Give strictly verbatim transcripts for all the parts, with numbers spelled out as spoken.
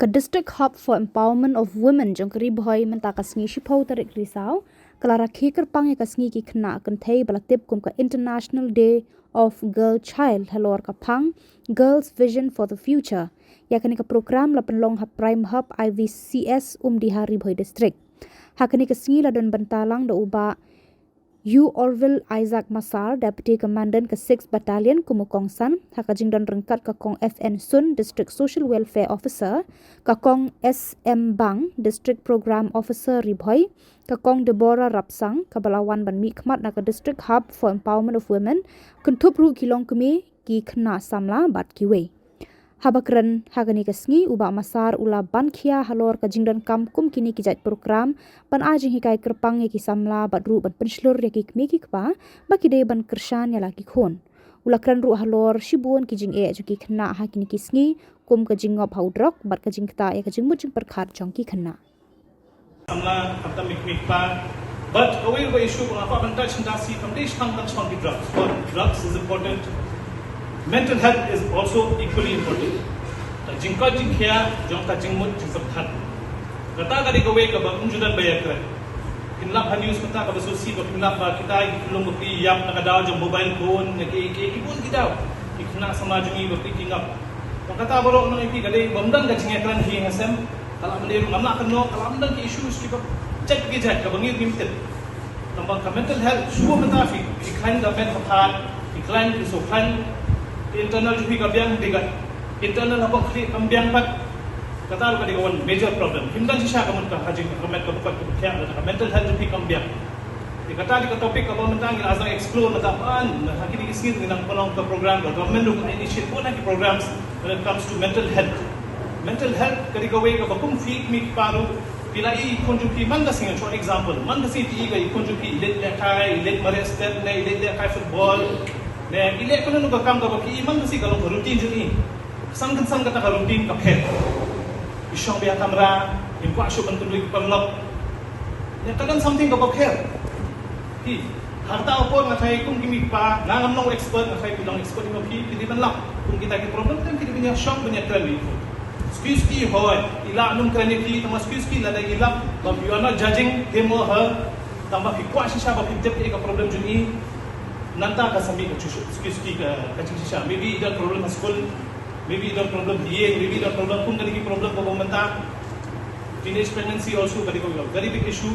Ka District Hub for Empowerment of Women jong ka Ri Bhoi mynta ka sngi shiphew tarik Risaw ka la rakhe kyrpang ïa ka sngi ki khynnah kynthei ba la tip kum ka International Day of Girl Child halor ka phang Girls Vision for the Future. Ïa kane ka program la pynlong ha Prime Hub I V C S Umdihar, Ri Bhoi District. Ha kane ka sngi la don bynta lang da u Bah U Orville Isaac Massar, Deputy Commandant ka Sixth Battalion kum u kongsan, ha ka jingdon ryngkat ka Kong F N Sun, District Social Welfare Officer, ka Kong S M Bang, District Program Officer Ri Bhoi, ka Kong Deborah Rapsang, kaba la wan ban mihkhmat na ka District Hub for Empowerment of Women, kynthup ruh ki longkmie, ki khynnah samla bad kiwei. Haba kren ha kane ka sngi, u Bah Massar u la ban khia halor ka jingdonkam kum kine ki jait program ban ai jinghikai kyrpang ïa ki samla bad ruh ban pynshlur ïa ki kmie ki kpa ba ki dei ban kyrshan ïa la ki khun. U la kren ruh halor shibun ki jingeh jong ki khynnah ha kine ki sngi, kum ka jingngop ha u drok bad ka jingktah ïa ka jingmut jingpyrkhat jong ki khynnah. Samla, khamtam ïa ki kmie ki kpa. But kawei ka issue ba nga kwah ban touch, nda shi kam dei shaphang, tang shaphang ki drugs. But drugs is important. Mental health is also equally important. Ka jingkoit jingkhiah jong ka jingmut jingpyrkhat. Kata ka dei kawei kaba ym ju don ba ïakren. Phin lap ha news mynta kaba sngewsih ba phin lap ba kita ki khyllung bapli ïap na ka daw jong mobile phone, na ki, ki, ki bun ki daw. Ki khynnah samla jong ngi bapli ki ngap. Tang kata baroh nang ïa phi ka dei bym don ka jingïakren hi ha sem. Ka lah ban dei ruh ngam lah kynnoh, ka lah ban don ki issues kiba jait ki jait kaba ngi ngim tip. Tang ba ka mental health, shuwa mynta phi, phi khlaiñ da met ka phad, phi khlaiñ, phi shu khlaiñ, ka internal jong phi ka biang, te ka internal hapoh khlieh kam biang pat. Kata ruh ka dei ka one major problem. Phim don shisha ka mut ka ha jing ka met ka buka ka buka ka mental health jong phi kam biang. Te kata dei ka topic kaba mynta ngi la sdang explore mynta ban ha kine ki sngi ngi nang pynlong ka program, ka government ruh ka initiate bun na ki programs when it comes to mental health. Mental health ka dei kawei kaba kum phi kmie ki kpa ruh phi la i khun jong phi man ka sngi, for example, man ka sngi phi i ka i khun jong phi i leit lehkai, i leit mareh step ne i leit lehkai football ne i leh kano kano ka kam kaba phi i man ka sngi ka long ka routine jong i. San kynsan kata ka routine ka pher. I shong beit ha kamra, im kwah shuh ban kynduh ïa ki paralok. Ïa ka don something kaba pher. Hi, ha kata ka por nga tharai kum ki kmie ki kpa, nga ngam long expert, nga tharai phi long expert, ïa phi, phi dei ban lap kum kita ki problem, te phi dei ban ïa shong ban ïa kren ïa ki. Suki suki hooid, i lah ban ym kren ïa phi, tangba suki suki lada i lap, but you are not judging him or her, tangba phi kwah shisha ba phi tip ïa ka problem jong i. Nangta ka sa mih ka jingshit, suki suki ka, ka jingshisha. Maybe i don problem ha skul, maybe i don problem ha ïing, maybe i don problem kum kane ki problem kaba mynta. Teenage pregnancy also ka dei ka very big issue.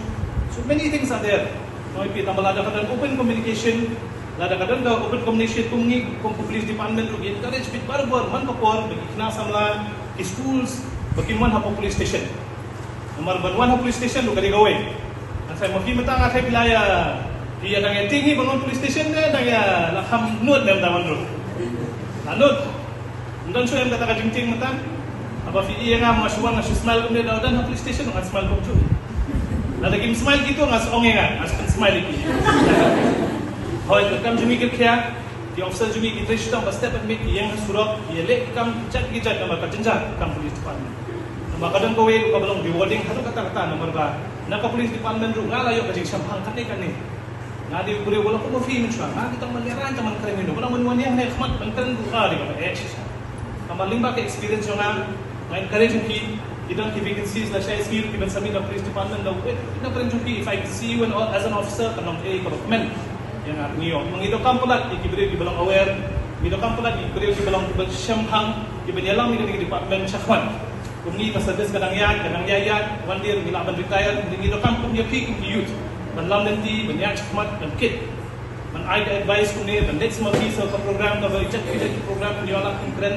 So many things are there. Ngi ïa phi, tangba lada ka don open communication, lada ka don ka open communication kum ngi kum ka police department ruh ngi encourage beit barabor man ka por ba ki khynnah samla, ki schools, ba kin wan hapoh police station. Namar ban wan ha police station ruh ka dei kawei. Nga tharai ma phi mynta nga tharai phi la ïa, phi ïa dang ïa tieng hi ban wan police station ne dang ïa la kham nud ne mynta wan ruh. La nud. Ym don shuh em kata ka jingtieng mynta. Haba phi ïa nga ma shu wan nga shu smile kumne, da wan ha police station nga smile kumjuh. Lada kim smile kito nga sa ong ïa nga, nga sa pyn smile ïa ki. Hooid, ka kam jong ngi ka khia. Ki officer jong ngi ki trei shitom ba step ban mih, ki ïeng ha surok, ki ïaleh ki kam ki jait ki jait namar ka jynjar ka kam police department. Namar ka don kawei ruh kaba long rewarding haduh katta katta namar ba na ka police department ruh nga la ïoh ka jingshemphang katne katne. Nga dei u briew ba long kum ma phi mynshuwa, nga dei tang ban lehraiñ tang ban kren ïano, ba dang ban wan ïeng ne khmat ban kren ruh ka dei kaba eh shisha. Namar lyngba ka experience jong nga, nga encourage ïa phi, ki don ki vacancies lashai sngi ruh ki ban submit na police department, da u wait, ki don kren jong phi, if I can see you and all as an officer, kan long kaei kaba kmen ïa nga ruh ngi ïoh. Ma ngi donkam palat ïa ki briew kiba long aware, ngi donkam palat ïa ki briew kiba long kiba shemphang, kiban ïalam ïa kane ka department shakhmat. Kum ngi ka service ka dang ïaid, ka dang ïaid ïaid, wan dei ngi lah ban retire, ngi donkam kum ïa phi kum ki youth ban lam lynti, ban ïaid shakhmat, ban kit. Ban ai ka advice kumne, ban leit sngewthuh sa ka program kaba ïeit, ïeit ki program ban ïoh lad kin kren.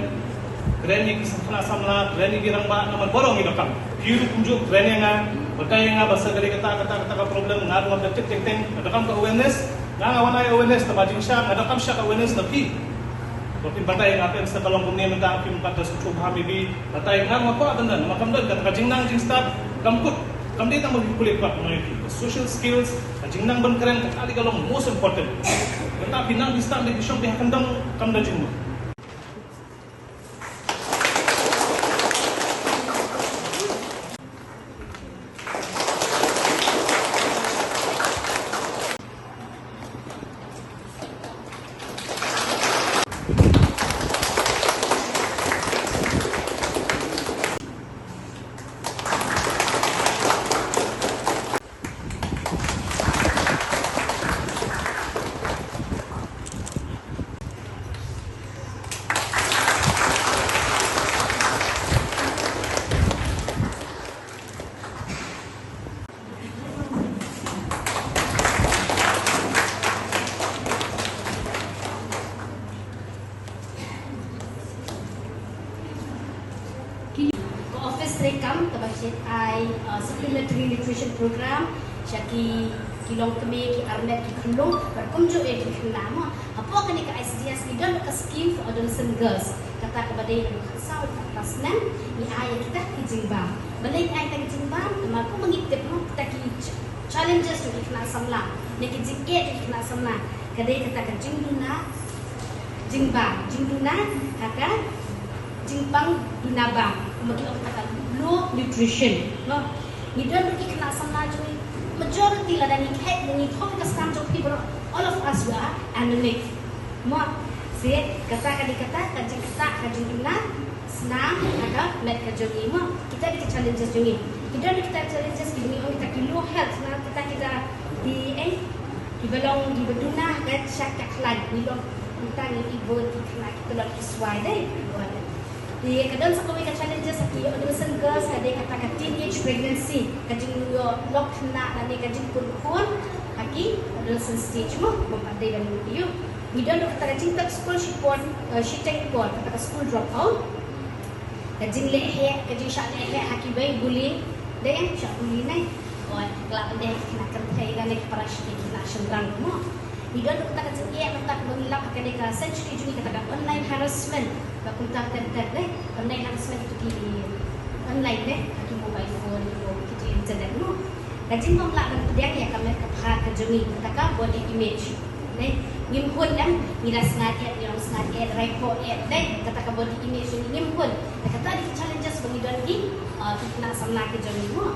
Kren ïa ki khynnah samla, kren ïa ki rangbah, namar baroh ngi donkam. Phi ruh kumjuh kren ïa nga, batai ïa nga ba sa ka dei kata, kata, kata ka problem, nga ruh ngam da tip teng teng, nga donkam ka awareness, nga nga wan ai awareness, tangba jingshisha nga donkam shisha ka awareness na phi. Ba phin batai ïa nga, phi sa ka long kumne mynta, phi ym pat da sngewthuh bha maybe, batai ïa nga, nga kwah ban don, namar kam don kata ka jingnang jingstad, kam kut, kam dei tang ba phi pule kwah, nga ïa phi. Social skills, ka jingnang ban kren, ka kali ka long most important. Kata phi nang phi stad, phi shong phi ha kyndong, kam da jingmut. Sei kam kaba shet ai uh, supplementary nutrition program sha ki ki long kmie, ki armet, ki khyllung bad kumjuh ïa ki khynnah mo. Hapoh kane ka I C D S ngi don ka scheme for adolescent girls. Kata kaba dei na ka saw ka snem ngi ai ïa kita ki jingbam. Balei ngi ai kita ki jingbam? Namar kumba ngi tip mo kita ki ch- challenges jong ki khynnah samla ne ki jingeh jong ki khynnah samla ka dei kata ka jingduna jingbam, jingduna ha ka jingpang duna bam, kumba ki ong kata low nutrition. No, ngi don ruh ki khynnah samla jong ngi, majority lada ngi khet ngi thong ka stam jong phi baroh, all of us we are anemic. Mo, se kata ka dei kata ka jingkata ka jingduna snam ha ka met ka jong ngi mo. Kita dei ki challenges jong ngi. Ki don kita challenges ki ngi ong kita ki low health na kita kita di eh ki ba long di ba duna ha ka shaka khlaiñ ngi long kita ngi i bun ki khynnah ki tlot ki swai dei. Di ka don sa kawei ka challenges ki adolescent girls ka dei kata ka teenage pregnancy, ka jingïoh lok khynnah lane ka jingpun khun ha ki adolescent stage mo, mo pat dei ban ïoh. Ngi don ruh kata ka jingpep skul shipor, eh, shiteng por, kata ka school drop out. Ka jingleh heh, ka jingshah leh heh ha kiwei, bullying. Dei em, shah bully ne. Oi, ka lah ban dei ha ki khynnah kynthei lane ki para shiteng, ki khynnah shynrang mo. Ngi don ruh kata ka jingeh, kata kaba ngi lap ha kane ka century jong ngi, kata ka online harassment. Ba kumta ter ter dei, online harassment itu ki online dei, ha ki mobile phone, ki internet mo. Ka jingbym lah ban pdiang ïa ka met ka phad ka jong ngi, kata ka body image. Dei, ngim hun em, ngi da sngat eh, ngi da sngat eh, da rai phoh eh, dei, kata ka body image ngi ngim hun. Dei, kata dei ki challenges ba ngi don ki, uh, ki khynnah samla ki jong ngi mo.